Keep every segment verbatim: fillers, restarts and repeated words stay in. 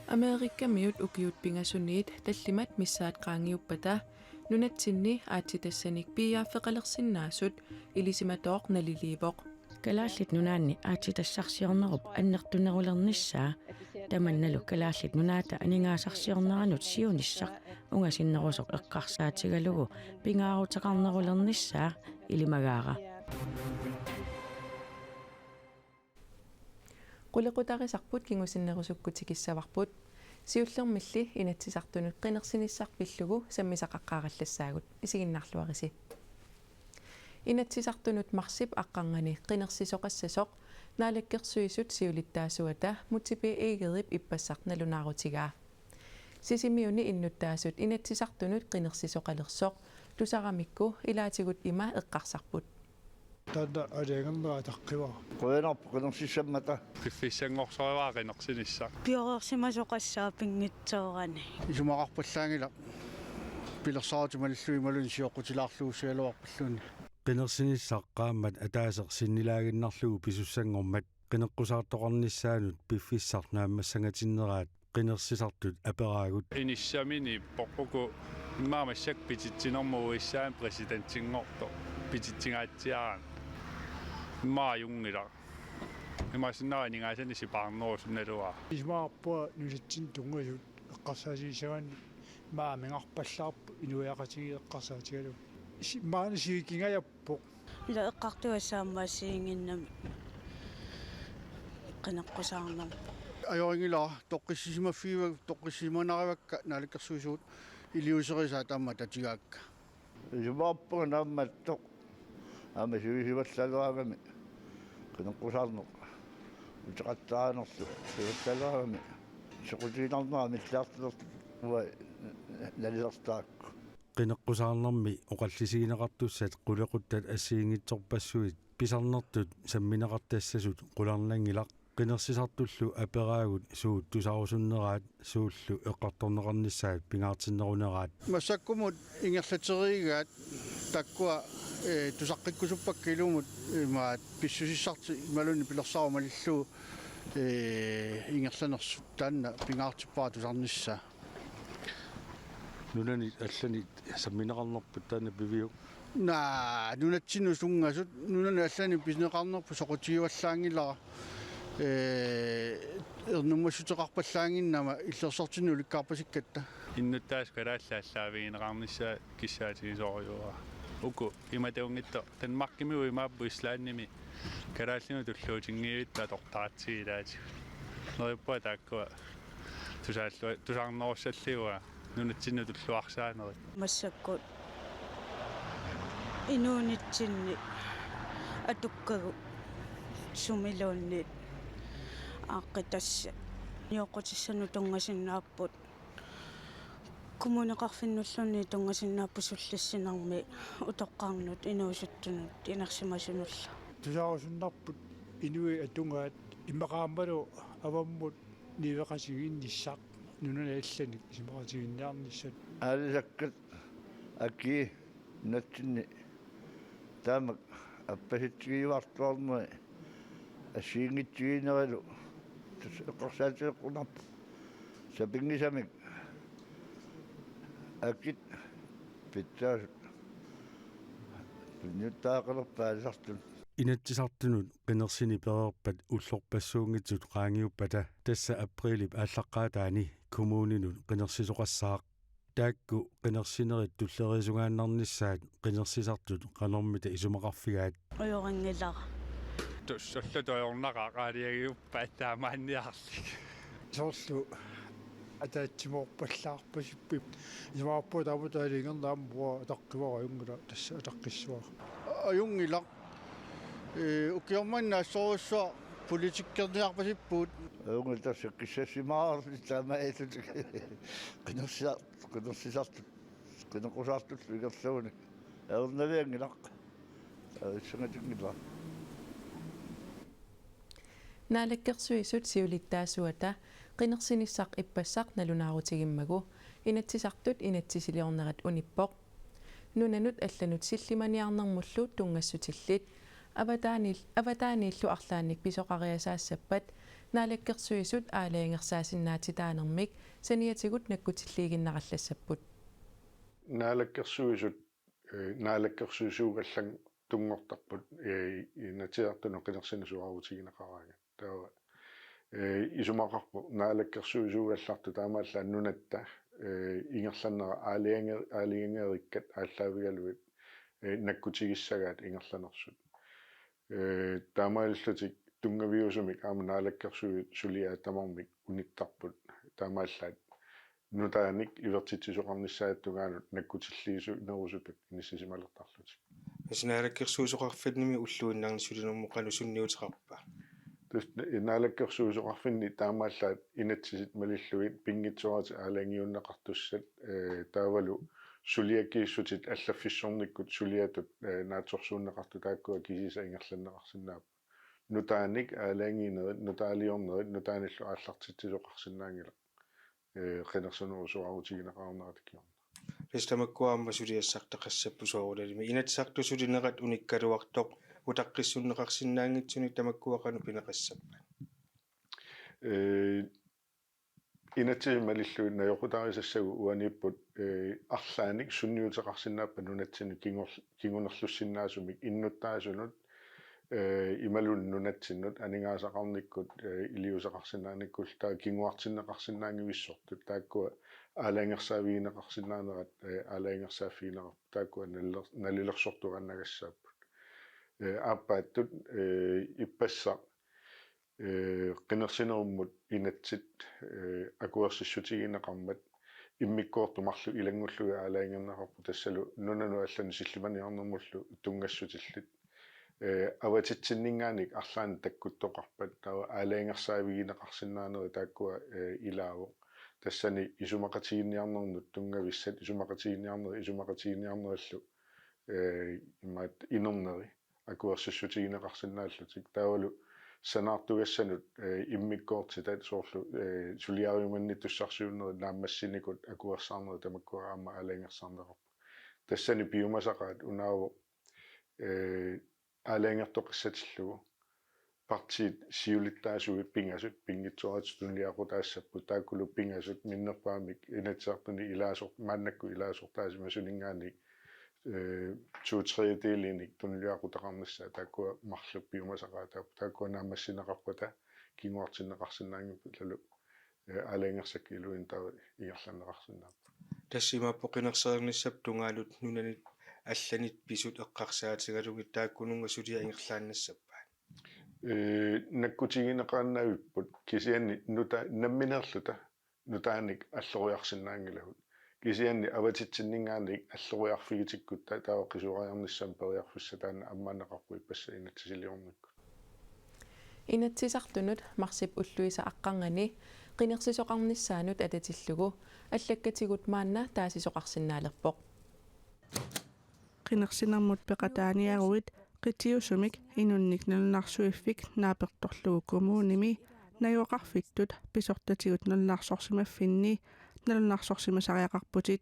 Amerikamiut ukiut pingasuniit tallimat missaat qaangiuppata nunatsinni aatsitassanik piiaaffeqalersinnaasut ilisimatooq naliliivoq. Kalaallit Nunaanni aatsitassarsiornerup annertunerulernissaa tamannalu Kalaallit Nunaata aningaasarsiorneranut siunissaq ungasinnerusoq eqqarsaatigalugu pingaaruteqarnerulernissaa ilimagaara. Qulequtarisarput kingusinnerusukkut tikissavarput. Siullermilli Inatsisartunut qinersinissaq pillugu sammisaqaqqaarallassaagut, isiginnaarluarisi. Inatsisartunut marsip aqqarnganni qinersisoqassasoq Naalakkersuisut siulittaasuata Múte B. Egedep ippassaq nalunaarutigaa. Sisimiuni innuttaasut Inatsisartunut qinersisoqalersoq tusaramikku ilaatigut ima eqqarsarput. Taanna aalajangerneq ataqqivara. Qujanarpoq qinersissammata. Piffissanngorsorivaat qinersinissaq. Pioreersimasoqassaaq pinngitsoorani. Isumaqarpallaanngilaq pilersaarutit malillugit imaluunniit sioqqutilaarlugu sialuarpalluunniit. Qinersinissaq qaammat ataaseq sinnilaaginnarlugu pisussanngormat qineqqusaartoqarnissaanut piffissaq naammassangatinnerpaat qinersisartut aperaagut. Inissaminiippoq uku immaqa massakkut pititsinermut U S A-mi præsidentinngortoq pititsingaatsiarami. Immaqa ajunngilaq. Imaassinnaavoq aningaasanik sipaarnerusunnaluaa. Isumaqarpunga nunatsinni tunngasut eqqarsaatigissagaanni immaqa amigarpallaarpoq inuiaqatigiit eqqarsaatigalugu. Si-, maani sivikingajappoq. Ila eqqartugassaq aamma assigiinnginnami qineqqusaarnermi. Ajorinngilaq toqqissisimaffigiva-, toqqissisimanarivakka Naalakkersuisut iliuuserisaat aamma tatigaakka. Isumaqarpunga naammattoq aamma sivisivallaaleraangami qineqqusaarneq uteqattaanerlu sivisivallaaleraangami soqutiginarnera amillaartilerlugu uanga nalilertarakku. Qineqqusaarnermi oqallisigineqartussat qulequttat assigiinngitsorpassuit pisarnertut sammineqartassasut qularnanngilaq. Qinersisartullu aperaagut suut tusarusunneraat suullu eqqartorneqarnissaat pingaartinneruneraat. Massakkumut ingerlateriigaat taakkua, eh, tusaqqikkusuppakka ilumut imaat pissusissartik imaluunniit pilersaarutit malillugu, eh, ingerlanersut taanna pingaartippara tusarnissaa. Nunanit allanit sammineqarnerput taanna piviuk? Naa, nunatsinnut tunngasut, nunanit allanit pineqarnerput soqutigivallaanngilara, ee, ernummassuteqarpallaannginnama illersortinni ulikkaarpasikkatta. Innuttaasut kalaallit aallaavigineqarnissaat kissaatigisorujussuuara. Uku imatunngitsoq Danmarkimi uimaapput Islandimi kalaallinut tulluutinngivitsoq atortaratsigu ilaatigut. Neriuppunga taakkua tusaallu-, tusarnerussallugu nunatsinni tulluarsaanerit. Massakkut inuunitsinni atukkagut sumiluunniit aaqqitassat nioqqutissanut tunngasinnaapput. Kommuneqarfinnulluunniit tunngasinnaapput sullissinermi utoqqarnut inuusuttunut inersimasunullu. Tusarusunnarput inuit atugaat immaqalu avammut niueqatigiinnissaq nunanit allanik isumaqatigiinniarnissat. Aalisakkat akii nunatsinni taamak appasitsigiuartuarneri assigiinngitsuunerlu tassa eqqarsaatigeqqunarpoq sapinngisamik akit pitsaasut tunniuttariaqalerpaat aalisartunut. Inatsisartunut qinersineq pereerpat ullorpassuunngitsut qaangiuppata tassa apriilip aallaqqaataani kommuninut qinersisoqassaaq. Taakku qinersinerit tulleriisungaannarnissaat qinersisartut qanormita isumaqarfigaat? Ajorinngilaq. Tus-, ullut ajornaqaaq aalajangiuppat taamaanniarlik. Soorlu ataatsimoorpallaarpasipput. Isumaqarpunga taamatut aalajangerneq aamma uanga ataqqivara, ajunngilaq tassa ataqqissavara. Ajunngilaq. Ee, ukioq manna assorujussuaq politikkerniarpasipput. Ajunngilaq tassa kissassimaarlutik taamaalillutik. Qinersia-, qinersisartut, qineqqusaartullu ingerlavunik. Ajornavianngilaq. Ajornanngilaq. Naalakkersuisut siulittaasuata qinersinissaq ippassaq nalunaarutigimmagu Inatsisartut inatsisiliornerat unippoq. Nunanut allanut sillimaniarnermullu tunngassutillit avataaniil-, avataaniillu arlaannik pisoqariasaassappat Naalakkersuisut aalajangersaasinnaatitaanermik saniatigut nakkutilliiginnarallassapput. Naalakkersuisut, eh, naalakkersuisuugallanngortarput, eh, Inatsisartunut qinersineq suaarutigineqaraangat. Taava, eh, isumaqarpoq naalakkersuisuugallartut taamaallaat nunatta, eh, ingerlannerat aalajange-, aalajangeerikkat aallaavigalugit, eh, nakkutigissagaat ingerlanersut. Eh, taamaalillutik tunngaviusumik aamma naalakkersuisut suliaat tamarmik unittarput taamaallaat nutaanik ivertitsisoqarnissaata tungaanut nakkutilliisuunerusutut inissisimalertarlutik. Tassa naalakkersuisoqarfinnimi ulluinnarni sulinermut qanoq sunniuteqarpa? Tassa naalakkersuisoqarfinni taamaallaat inatsisit malillugit pinngitsooratik aalajangiunneqartussat, eh, taavalu suliakkiissutit allaffissornikkut suliatut, eh, naatsorsuunneqartut taakkua kisiisa ingerlanneqarsinnaapput. Nutaanik aalajangiinerit, nutaaliornerit, nutaanillu aallartitsisoqarsinnaanngilaq, eh, qinersinerup suaarutigineqarnerata kingorna. Tassa tamakkua aamma suliassartaqassapput soorunalimi. Inatsisartut sulinerat unikkaluartoq utaqqissunneqarsinnaanngitsunik tamakkua qanoq pineqassappat? Eh, inatsisit malillugit najoqqutaarisassagut uaniipput, eh, arlaannik sunniuteqarsinnaappat nunatsinnut kingor-, kingunerlussinnaasumik innuttaasunut, eh, imaluunniit nunatsinnut aningaasaqarnikkut, eh, iliuuseqarsinnaanikkullu taava kinguartinneqarsinnaanngivissortut taakkua aalajangersaavigineqarsinnaanerat, eh, aalajangersaaffigineqarput taakkua naliler-, nalilersortuaannagassaapput. Eh, aappaattut, eh, ippassaq eh, qinersinerummut inatsit, eh, akuersissutigineqarmat immikkoortut marluk ilanngullugit aalajangerneqarput tassalu nunanut allanut sillimaniarnermullu tunngassutillit. Eh, avatitsinninngaanniit arlaannik takkuttoqarpat taava aalajangersaavigineqarsinnaanerit taakkua, eh, ilaavoq. Tassani isumaqatigiinniarnernut tunngavissat, isumaqatigiinniarnerit, isumaqatigiinniarnerillu, eh, imaattoq inerneri akuersissutigineqarsinnaallutik. Taavalu sanaartugassanut, eh, immikkoortitat soorlu, eh, suliariumannittussarsiuunerit naammassinikut akuersaarnerit tamakkua aamma aalajangersaarneqarput. Tassani piumasaqaat unaavoq, eh, aalajangertoqassatillugu partiit siulittaasuat pingasut pinngitsooratik tunuliaqutaassapput taakkulu pingasut minnerpaamik Inatsisartuni ilaasor-, maannakkut ilaasortaasimasuninngaanniit, eh, to tredjedelinik tunuliaqutaqarnissaat taakkua marluk piumasaqaat taak-, taakkua naammassineqarpata kinguartinneqarsinnaanngippata taavalu, eh, aalajangersakka iluini taava ingerlanneqarsinnaapput. Tassa imaappoq qinersereernissapput tungaanut nunanit allanit pisut eqqarsaatigalugit taakkununnga suliat ingerlaannassappat? Eh, nakkutigineqaannaavipput kisianni nuta-, nammineerluta nutaanik alloriarsinnaanngilagut. Kisianni avatitsinninngaanniit alloriarfigitikkutta taava qisuariarnissamut periarfissaq taanna ammaanneqarpoq ippassaq inatsisiliornikkut. Inatsisartunut marsip ulluisa aqqarnganni qinersisoqarnissaanut atatillugu allakkatigut maanna taasisoqarsinnaalerpoq. Qinersinermut peqataaniaruit qitiusumik inunnik nalunarsuiffik naapertorlugu kommunimi najugaqarfittut pisortatigut nalunarsorsimaffinni nalunarsorsimasariaqarputit.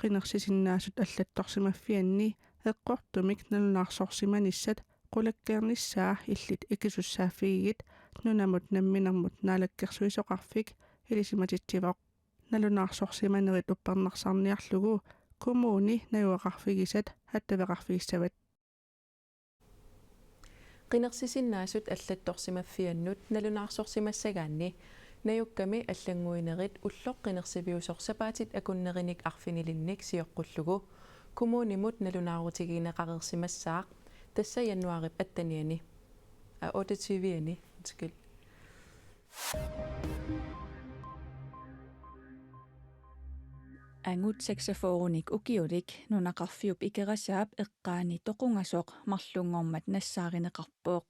Qinersisinnaasut allattorsimaffianni eqqortumik nalunarsorsimanissat qulakkeernissaa illit ikisussaaffigigitit nunamut namminermut naalakkersuisoqarfik ilisimatitsivoq. Nalunarsorsimanerit uppernarsarniarlugu kommuni najugaqarfigisat attaveqarfigissavat. Qinersisinnaasut allattorsimaffiannut nalunaarsorsimassagaanni najukkami allannguinerit ulloq qinersiviusoq sapaatit akunnerinik arfinilinnik sioqqullugu kommunimut nalunaarutigineqareersimassaaq, tassa januaarip atteniani, aa, otteogtyviani, undskyld. Angut saxofoninik ukiulik nunaqarfiup Ikerasaap eqqaani toqungasoq marlunngormat nassaarineqarpoq.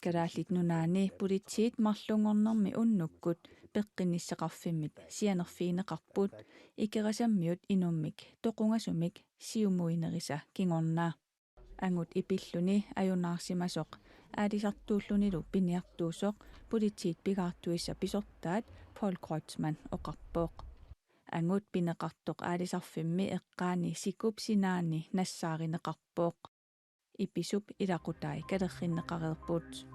Kalaallit Nunaanni politiit marlunngornermi unnukkut peqqinnissaqarfimmit sianerfigineqarput Ikerasammiut inummik toqungasumik siumuinerisa kingorna. Angut ipilluni ajunaarsimasoq aalisartuullunilu piniartuusoq politiit pigaartuisa pisortaat Paul Kreutzmann oqarpoq. Angut pineqartoq aalisarfimmi eqqaani sikup sinaani nassaarineqarpoq. Ipisup ilaqutai kalerrinneqareerput.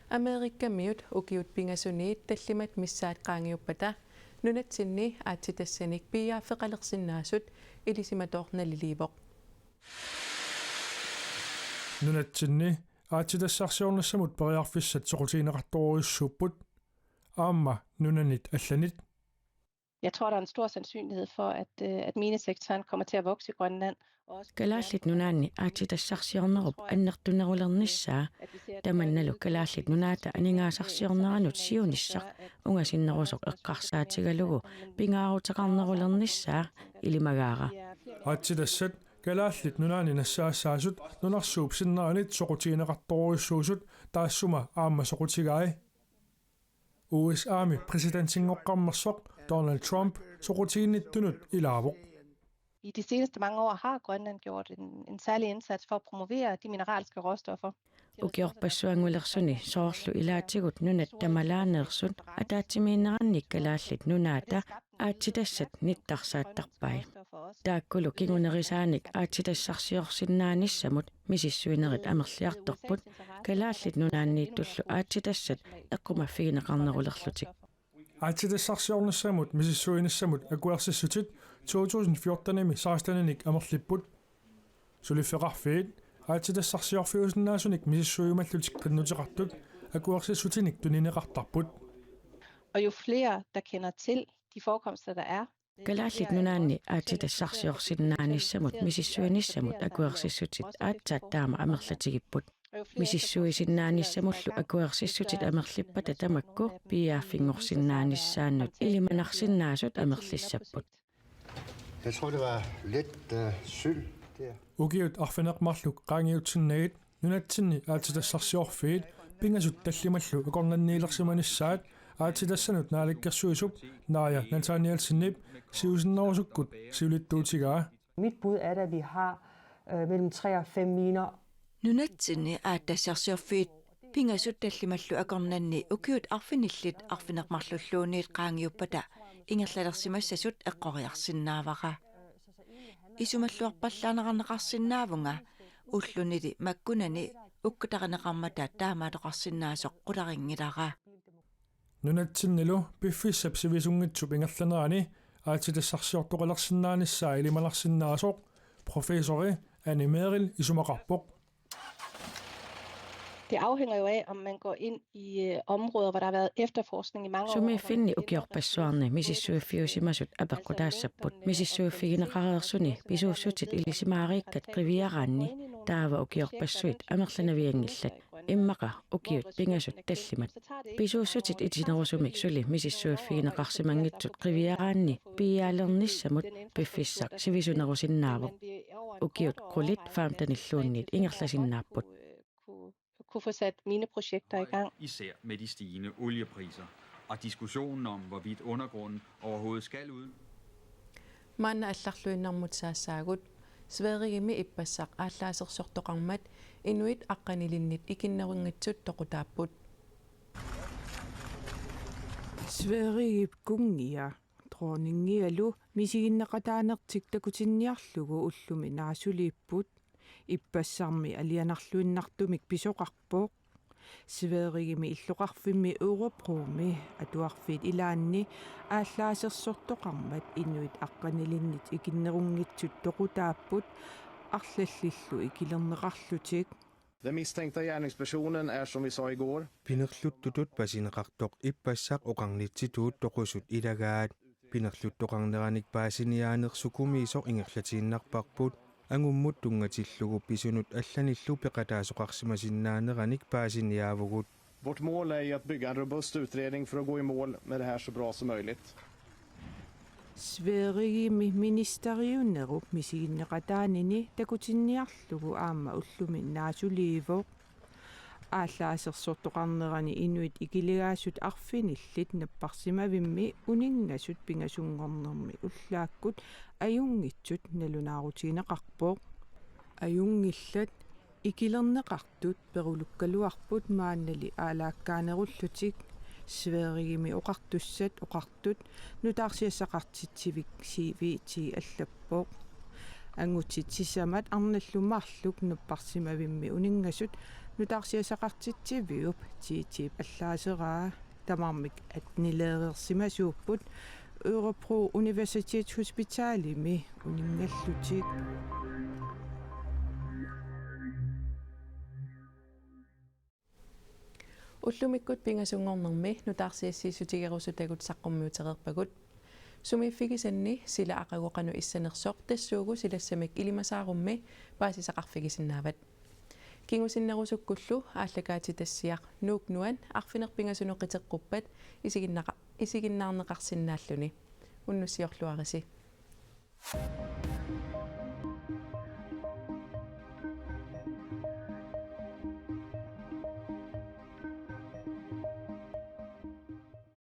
Amerikamiut ukiut pingasuniit tallimat missaat qaangiuppata nunatsinni aatsitassanik piiaaffeqalersinnaasut ilisimatoornaliliivoq. Nunatsinni aatsitassarsiornissamut periarfissat soqutigineqartorujussuupput aamma nunanit allanit. Jeg tror, der er en stor sandsynlighed for, at, øh, at minesektoren kommer til at vokse i Grønland. Kalaallit Nunaanni aatsitassarsiornerup annertunerulernissaa tamannalu Kalaallit Nunaata aningaasarsiorneranut siunissaq ungasinnerusoq eqqarsaatigalugu pingaaruteqarnerulernissaa ilimagaara. Aatsitassat Kalaallit Nunaanni nassaassaasut nunarsuup sinneranit soqutigineqartorujussuusut taassuma aamma soqutigai. U S A-mi præsidentinngoqqammersoq Donald Trump soqutiginnittunut ilaavoq. I de seneste mange år har Grønland gjort en, en særlig indsats for at promovere de mineralske råstoffer. Ukiorpassuangulersuni soorlu ilaatigut nunat tamalaaneersut ataatsimiinnerannik Kalaallit Nunaata aatsitassat nittarsaattarpai. Taakkulu kingunerisaanik aatsitassarsiorsinnaanissamut misissuinerit amerliartorput Kalaallit Nunaanniittullu aatsitassat eqqumaffigineqarnerulerlutik. Aatsitassarsiornissamut misissuinissamut akuersissutit to tusind fjortenimi seksteninik amerlipput. Suliffeqarfiit aatsitassarsiorfiusinnaasunik misissuiumallutik qinnuteqartut akuersissutinik tunineqartarput. Og jo flere, der kender til de forekomster, der er, Kalaallit Nunaanni aatsitassarsiorsinnaanissamut misissuinissamut akuersissutit aatsaat taama amerlatigipput. Misissuisinnaanissamullu akuersissutit amerlippata tamakku piiaaffinngorsinnaanissaannut ilimanarsinnaasut amerlissapput. Jeg tror, det var lidt øh, syld der. Ukiut arfineq-marluk qaangiutsinnagit nunatsinni aatsitassarsiorfiit pingasut tallimallu akornanniilersimanissaat aatsitassanut naalakkersuisup Naaja Nathanielsenip siusinnerusukkut siulittuutigaa. Mit bud er, at vi har øh, mellem tre og fem miner. Nunatsinni aatsitassarsiorfiit pingasut tallimallu akornanni ukiut arfinillit arfineq-marlulluunniit qaangiuppata ingerlalersimassasut eqqoriarsinnaavara. Isumalluarpallaaneqarneqarsinnaavunga ullunili makkunani ukkatarineqarmata taamaattoqarsinnaasoq qularinngilara. Nunatsinnilu piffissap sivisunngitsup ingerlanerani aatsitassarsiortoqalersinnaanissaa ilimanarsinnaasoq professori Anne Merrild isumaqarpoq. Det afhænger jo af, om man går ind i øh, områder, hvor der har været efterforskning i mange år. Sumiiffinni ukiorpassuarni misissuiffiusimasut apeqqutaassapput. Misissuiffigineqareersuni pisuussutit ilisimaariikkat qiviaraanni taava ukiorpassuit amerlanavianngillat. Immaqa ukiut pingasut tallimat. Pisuussutit itinerusumik suli misissuiffigineqarsimanngitsut qiviaraanni piiaalernissamut piffissaq sivisunerusinnaavoq. Ukiut qulit femtenilluunniit ingerlasinnaapput. Kunne, kunne få sat mineprojekter i gang. Især med de stigende oliepriser og diskussionen om, hvorvidt undergrunden overhovedet skal ud. Maanna allarluinnarmut saassaagut. Sverigemi ippassaq aallaasersortoqarmat inuit aqqanilinnit ikinnerunngitsut toqutaapput. Sverigip kunngia, dronningialu misiginneqataanertik takutinniarlugu ullumi naasuliipput. Ippassarmi alianarluinnartumik pisoqarpoq. Sverigemi illoqarfimmi Örebromi atuarfiit ilaanni aallaasersortoqarmat inuit aqqanilinnit ikinnerunngitsut toqutaapput arlallillu ikilerneqarlutik. Den misstänkta gärningspersonen är, som vi sa igår, Pinerluttutut pasineqartoq ippassaq oqarnitsitut toqusut ilagaat. Pinerluttoqarneranik paasiniaaneq sukumiisoq ingerlatiinnarparput. Angummut tunngatillugu pisunut allanillu peqataasoqarsimasinnaaneranik paasiniaavugut. Vårt mål är ju att bygga en robust utredning för att gå i mål med det här så bra som möjligt. Sverigemi ministeriunerup misiginneqataanini takutinniarlugu aamma ullumi naasuliivoq. Aallaasersortoqarnerani inuit ikiligaasut arfinillit napparsimavimmi uninngasut pingasunngornermi ullaakkut ajunngitsut nalunaarutigineqarpoq. Ajunngillat ikilerneqartut perulukkaluarput maannali aalaakkaanerullutik. Sverigemi oqartussat oqartut nutaarsiassaqartitsivik C V T allappoq. Angutit sisamat arnallu marluk napparsimavimmi uninngasut Nutaarsiassaqartitsiviup T T-p allaaseraa tamarmik attenileereersimasuupput Örebro Universitetshospitalimi uninngallutik. Ullumikkut pingasunngornermi nutaarsiassiissutigerusutagut saqqummiutereerpagut. Sumiiffigisanni sila aqagu qanoq issanersoq tassuugu silassamik ilimasaarummi paasisaqarfigisinnaavat. Kingusinnerusukkullu aallakaatitassiaq Nuuk Nuan arfineq-pingasunut qiteqquppat isiginnaqa-, isiginnaarneqarsinnaalluni. Unnussiorluarisi.